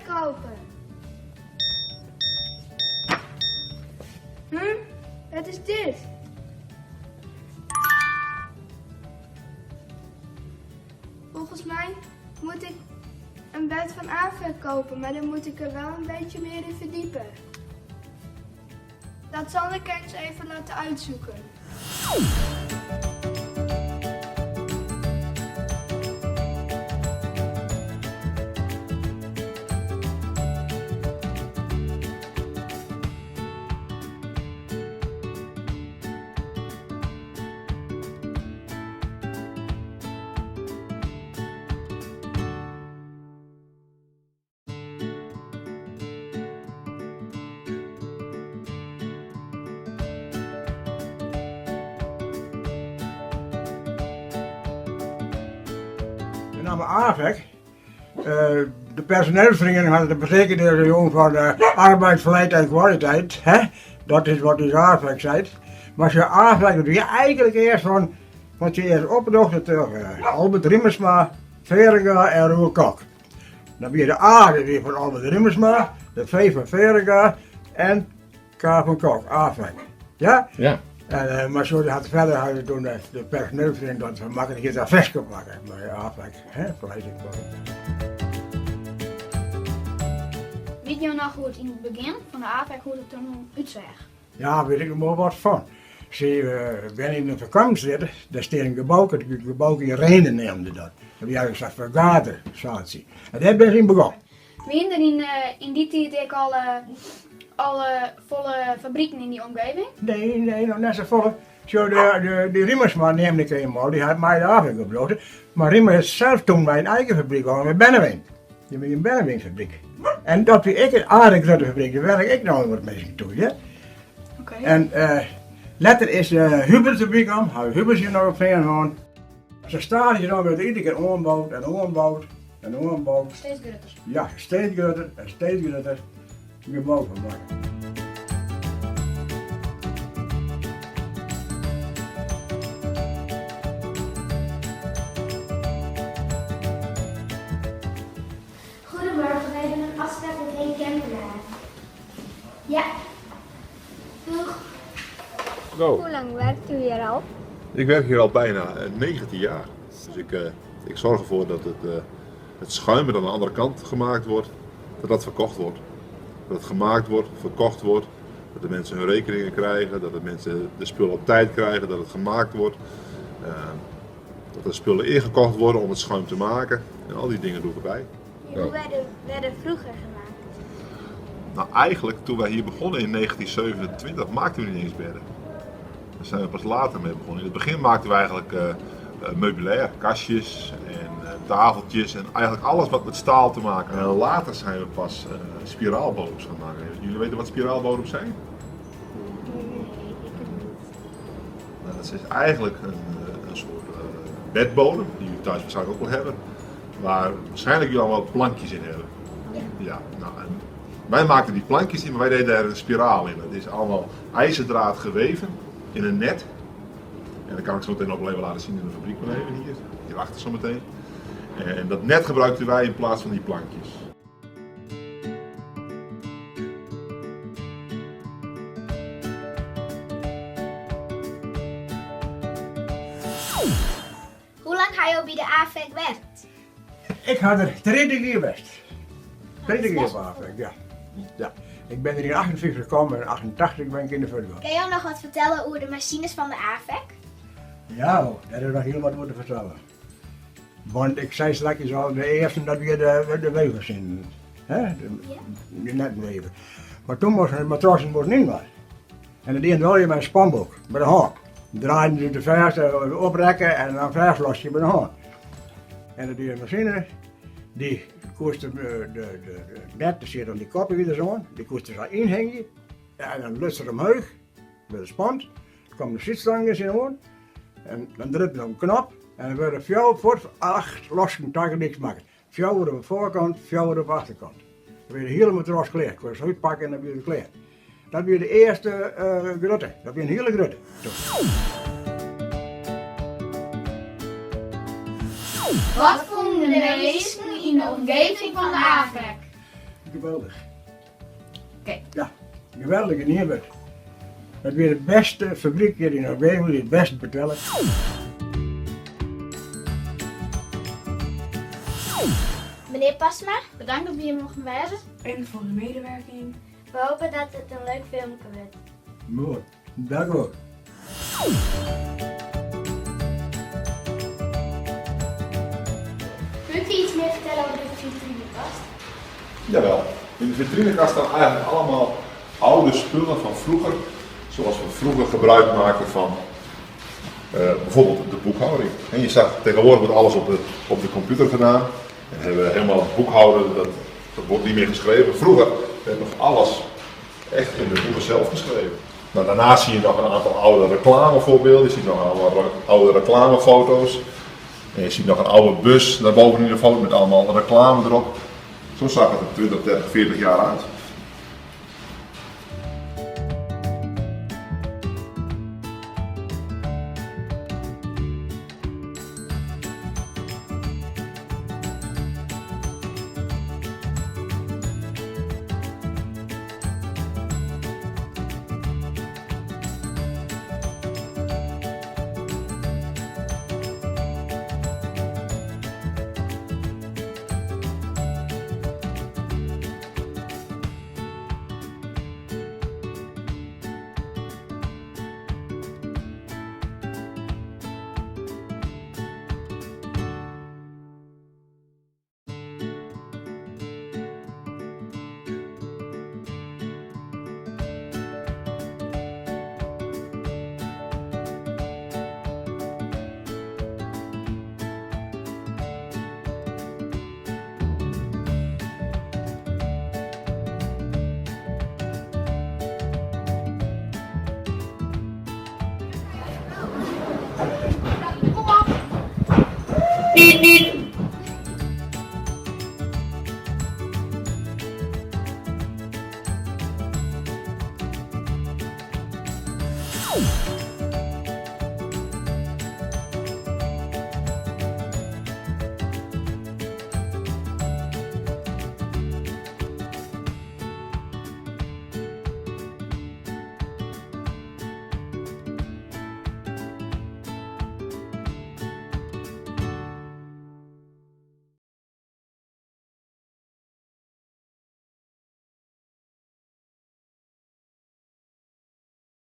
bed kopen. Hm, wat is dit? Volgens mij moet ik een bed van Afek kopen, maar dan moet ik er wel een beetje meer in verdiepen. Dat zal ik eens even laten uitzoeken. De namme AVEK. De personeelsferiening hat de betekenis jûn fan arbeid, vlijt en kwaliteit. Hè? Dat is wat ús AVEK seit. Mar se AVEK dat wie eigenlik earst fan wat se earst oprjochte troch Albert Riemersma, Feringa en Roel Kok. Dan wie de A dat wie fan Albert Riemersma, de V fan Feringa en K fan Kok, AVEK. Ja? Ja. En, eh, mar zo hat ferder ha se toen de, de personeelsferiening dat fan makke, die dat ferske makke mei AVEK, hè, vlijt en kwaliteit. Witte jo noch hoe't it yn it begjin fan de AVEK hoe't it der toen útseach? Ja, wit ik wol wat fan. Se binne yn de Verkampstrjitte, dêr stean in gebouke, it gebouke Irene neamde dat. Dat wie eigentlik sa'n fergadersaaltsje. En dêr binne se yn begûn. Wiene der yn yn dy tiid ek al al folle fabriken yn dy omgeving? Nee, nee, noch net safolle. Sjoch, de, de, dy Riemersma neamde ik even al, dy hat mei de AVEK oprjochte. Mar Riemer is sels toen mei in eigen fabryk begûn, mei Bennewin. Dy wie in Bennewinfabryk. En dat wie ek in aardich grutte fabryk, dêr werke ek noch wat minsken toe, ja. Oké. En uh, letter is uh, Hubert derby kaam, ha Hubert hjir noch op fean hân. Sa stadichoan wurdt iedere kear oanboud en oanboud en oanboud. Steeds grutter. Ja, steeds grutter en steeds grutter gebou fan makke. Goedemorgen, wij hebben een afspraak met Henk Kempenaar. Ja. Doeg. Go. Hoe lang werkt u hier al? Ik werk hier al bijna 19 jaar. Dus ik, uh, ik zorg ervoor dat het, uh, het schuim dat aan de andere kant gemaakt wordt, dat dat verkocht wordt. Dat het gemaakt wordt, verkocht wordt, dat de mensen hun rekeningen krijgen, dat de mensen de spullen op tijd krijgen, dat het gemaakt wordt. Uh, dat de spullen ingekocht worden om het schuim te maken. En al die dingen doe ik erbij. Hoe werden werden vroeger gemaakt? Nou, eigenlijk toen wij hier begonnen in 1927 maakten we niet eens bedden. Daar zijn we pas later mee begonnen. In het begin maakten we eigenlijk uh, meubilair, kastjes en uh, tafeltjes en eigenlijk alles wat met staal te maken had. En later zijn we pas uh, spiraalbodems gaan maken. Jullie weten wat spiraalbodems zijn? Nee, ik het niet. Nou, dat is eigenlijk een, een soort bedbodem, die jullie thuis waarschijnlijk ook wel hebben, waar waarschijnlijk jullie allemaal plankjes in hebben. Ja. Ja, nou, en wij maakten die plankjes in, maar wij deden daar een spiraal in. Dat is allemaal ijzerdraad geweven in een net. En dat kan ik zo meteen ook wel even laten zien in de fabriek wel even hier. Hierachter zo meteen. En dat net gebruikten wij in plaats van die plankjes. Hoe lang ha jo by de AVEK werkt? Ik ha der 30 jier west. 30 jier op AVEK, ja. ja. Ik bin der yn 58 kommen en 88 bin ik yn de fuort gien. Kinne jo noch wat fertelle oer de masines fan de AVEK? Ja, dêr is noch hiel wat oer te fertellen. Want ik sei strakjes al, de earste dat wie de, de weefmasine. Hè? De, de netwever. Mar toen moasten de matrassen moasten yn En dat dienen se allegear mei in spanboek, mei de hân. Dan draaiden se de fêst oprekke en dan fêstlosse mei de hân. En dat die masine, dy koest de, de, de, de net, der siet dan dy koppen wieder oan, dy koest der sa ynhingje. En dan luts er omheech, by de spant, dan kwam de sydstang der oan en dan drukte er op in knop en dan wurde fjouwer fuort acht losken tagelyk makke. Fjouwer op de foarkant, fjouwer op de achterkant. Dan wie de hiele matras klear. Koest útpakke en dan wie it klear. Dat wie de earste uh, grutte. Dat wie in hiele grutte. Wat fûnen de minsken yn de omgeving fan de AVEK? Geweldich. Oké. Ja, geweldich in ien wurd. Dat wie de bêste fabryk hjir yn omgeving, dy't it bêste betelle. Menear Pasma, bedankt dat we hjir mochten wêze. En voor de medewerking. We hopen dat it in leuk filmke wurdt. Moai, dank wol. Kunt u iets meer vertellen over de vitrinekast? Jawel. In de vitrinekast staan eigenlijk allemaal oude spullen van vroeger. Zoals we vroeger gebruik maakten van bijvoorbeeld de boekhouding. En je zag tegenwoordig wordt alles op de computer gedaan. En hebben we helemaal het boekhouden, dat wordt niet meer geschreven. Vroeger werd nog alles echt in de boeken zelf geschreven. Nou, daarnaast zie je nog een aantal oude reclamevoorbeelden. Je ziet nog een aantal oude reclamefoto's. En je ziet nog een oude bus daarboven in de foto met allemaal reclame erop. Zo zag het er 20, 30, 40 jaar uit.